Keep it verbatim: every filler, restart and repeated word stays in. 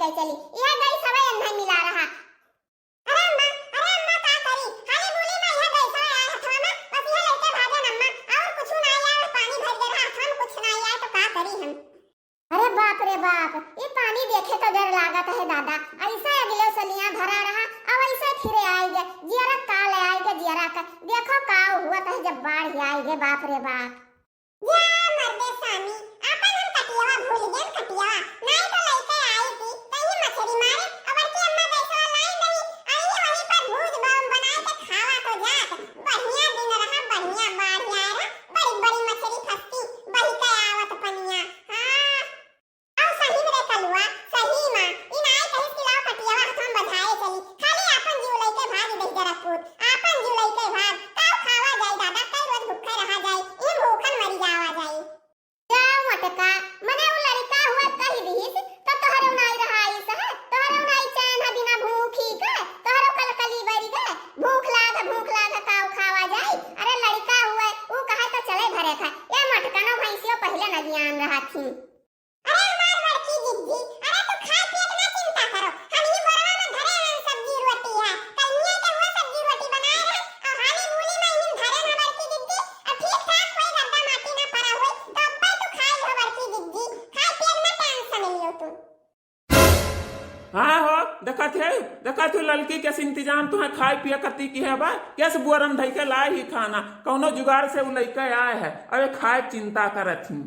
कह चली, यह गैस हवे एन्है मिला रहा। अरे अम्मा, अरे अम्मा, का करी? खाली बोली में यह गैस हवे आए हथवा में, बस यह लइके भागन अम्मा, और कुछु ना आए, पानी भर गए रहा, हथवा में कुछ ना आए, तो का करी हम? अरे बाप रे बाप, ये पानी देखे तो डर लागत है दादा, ऐसा अगले सलिया भरा रहा, अब ऐसा फिरे आए गए, जियरा का ले आए गए, जियरा का, देखो का हुआ है जब बाढ़ आए गए, बाप रे बाप। या मर्दे स्वामी, आपन हम कटियावा भूल गए, कटियावा, नहीं तो लइके आई थी, कहीं मछली मारे, अब की अम्मा गैसवा लाई नहीं, आई वहीं पर भूज बम बनाए के खावा तो जात, बढ़िया दिन रहा, बढ़िया बाढ़ आए रहा, बड़ी बड़ी मछली फंसती, बही के आवत पनिया। हाँ, अब सही में रे कलुआ, सही में, ई नाई कहिस कि लाओ कटियावा हाथ में बझाए चली, खाली आपन जीव लइके भाग दे जरा पूत, आपन जीव लइके भाग, का खावा जाई दादा, कई रोज भूखे रहा जाई, ई भूखन मरी जावा जाई। जाओ मटका, मने उ लड़का हुआ कही दिहिस, तो तोहरे उनाई रहा आइस है, तोहरे उनाई चैन है बिना भूखी के, तोहरे कलकली बरी के, भूख लाग, भूख लाग, काव खावा जाई, अरे लड़का हुआ, उ कहे तो चले घरे खाए, ये मटका न भैंसियो पहले न ज्ञान रहा थी। अरे हमार बड़की जिज्जी, अरे तू खाए पिए के ना चिंता करो, हम ही बोरवा में धरे हैं सब्जी रोटी है, कल मियाँ के हुआ सब्जी रोटी बनाए हैं, और हाली बूली में ही धरे ना बड़की जिज्जी, और ठीक ठाक कोई गद्दा माटी ना पड़ा हुए, तो अब्बे तू खाई हो बड़की जिज्जी, खाए पिए के ना टेंशन लियो तू। हाँ हो, देखत है, देखत हो ललकी कैसे इंतजाम तुम्हें खाए पिए कती की है बा, कैसे बोरम धई के लाए ही खाना, कौनो जुगाड़ से उ लइके आए है, अबे खाए चिंता करत ही।